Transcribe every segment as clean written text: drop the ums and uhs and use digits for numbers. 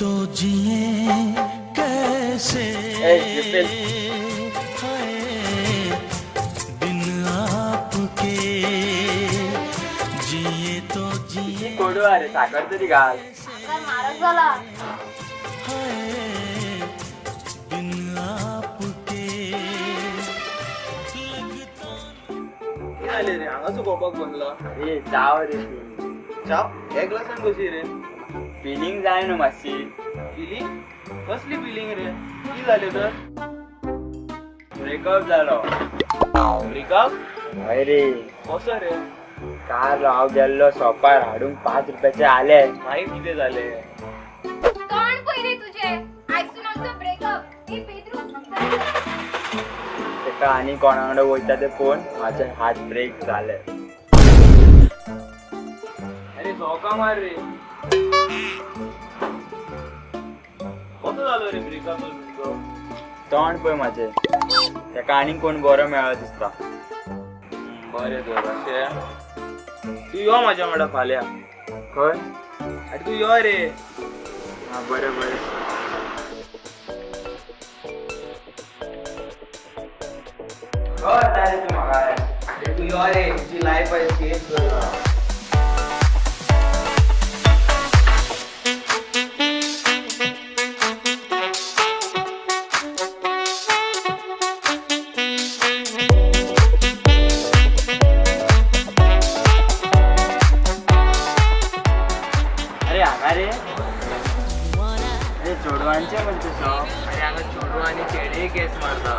तो जिए कैसे हाय बिन आपके जिए तो जिए। कोडू अरे साखर तरी घाल। म्हारग जाला। हाय बिन आपके लगता। कितें जालें रे हांगा सुकोवपाक बसला? ए चाव रे तूं। चाव हे ग्लासान कशी रे? फिलिंग जाय न्हू मातशी। फिलिंग? कसली फिलिंग रे? कितें जालें तर? ब्रेकअप जालो। ब्रेकअप? हय रे। कसो रे? काल हांव गेल्लो शॉपार हाडूंक 5 रुपयाचे आले। मागीर कितें जालें? तोंड पळय रे तुजें, आयजसून आमचो ब्रेकअप। ए पेद्रू तेका आनी कोणा वांगडा वयता ते पळोवन म्हाजे हार्ट ब्रेक जाले। अरे झोका मार रे। कसो जालो रे ब्रेकअप तुजो? तोंड पळय म्हाजें, तेका आनी कोण बरो मेळ्ळो दिसता। बरें तर अशें तूं यो म्हाज्या वांगडा फाल्यां। खंय? आरे तूं यो रे। आं बरें बरें। खंय वता रे तूं म्हाका? अरे तूं यो रे, तुजी लायफ आयज चेंज करता। अरे हांगा रे, अरे चेडवांचें म्हणचे शॉप। अरे हांगा चेडूं आनी चेडेय केस मारता।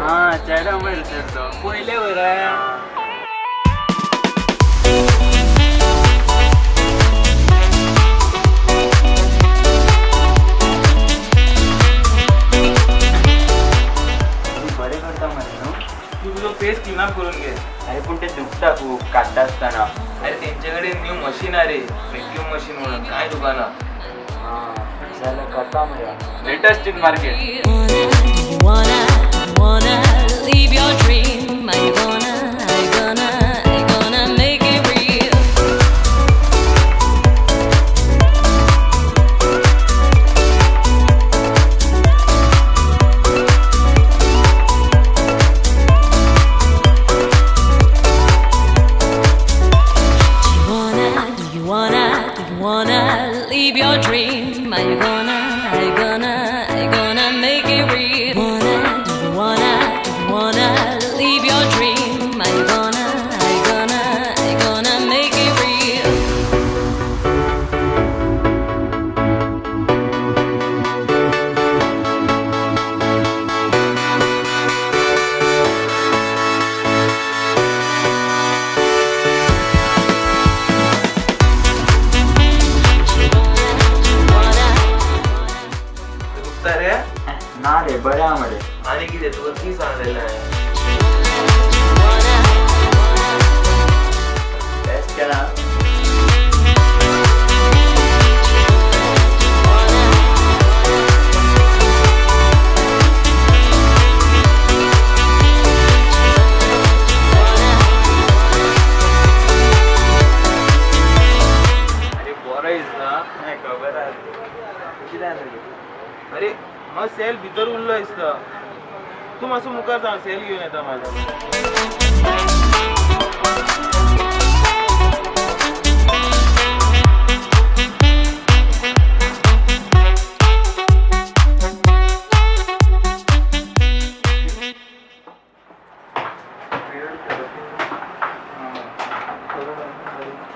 आं चेडो मरे तर तो पयले वयर। बरें करता मरे न्हू तूं तुजो फेस क्लीन अप करून घे। अरे पूण ते दुखता खूब काडटा आसतना। अरे तेंचे कडेन न्यू मशीन हा रे, व्हॅक्यूम मशीन म्हणून कांय दुकाना। आं जाल्यार करता मरे। Latest in market. Wanna, wanna leave your dream? Are you gonna, are you gonna, are you gonna make it real? Do you wanna, do you wanna, do you wanna leave your dream? Are you gonna, are you gonna, are you gonna make it real? Wanna, do you wanna, do you wanna leave your dream? Are you gonna, are you gonna, are you gonna make it real? दुखता रे? ना रे बरें आहा मरे। आनी कितें तुका कितें सांगलेलें हांवें? बेस्ट केलां। अरे बरो दिसना? खबर आहा कितें जालें? अरे म्हाजो सेल भितर उरलो दिसता। तूं मातसो मुखार सांग, सेल घेवन येता म्हाजो।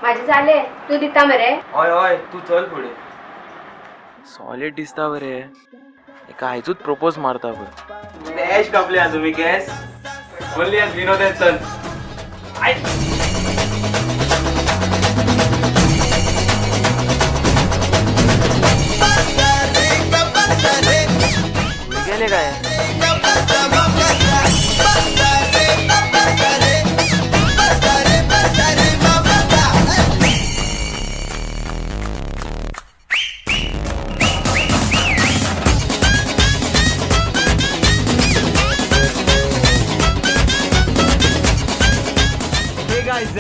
म्हाजें जालें, तूं दिता मरे? हय हय तूं चल फुडें। सॉलीड दिसता बरे, एका आयजूच प्रपोज मारता पळय। डॅश कापले हा तुमी केस। Only as Vinod and sons. गेले काय?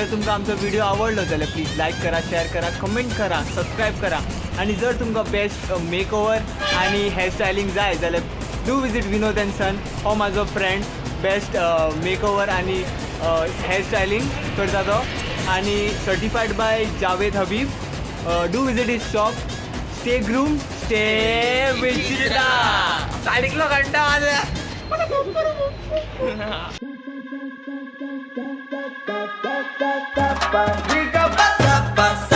जर तुमकां आमचो व्हिडिओ आवडलो जाल्यार प्लीज लायक करा, शेअर करा, कमेंट करा, सबस्क्रायब करा. आणि जर तुमकां बेस्ट मेकओवर आणि हेअर स्टायलिंग जाय जाल्यार do visit Vinod and Son. हो म्हाजो फ्रेंड बेस्ट मेकओवर आणि हेअर स्टायलिंग करता तो आणि certified by Javed Habib. Do visit his shop. Stay groom, stay Vichita. साडीकलो घंटा वाजला. Pa, pa, pa, pa.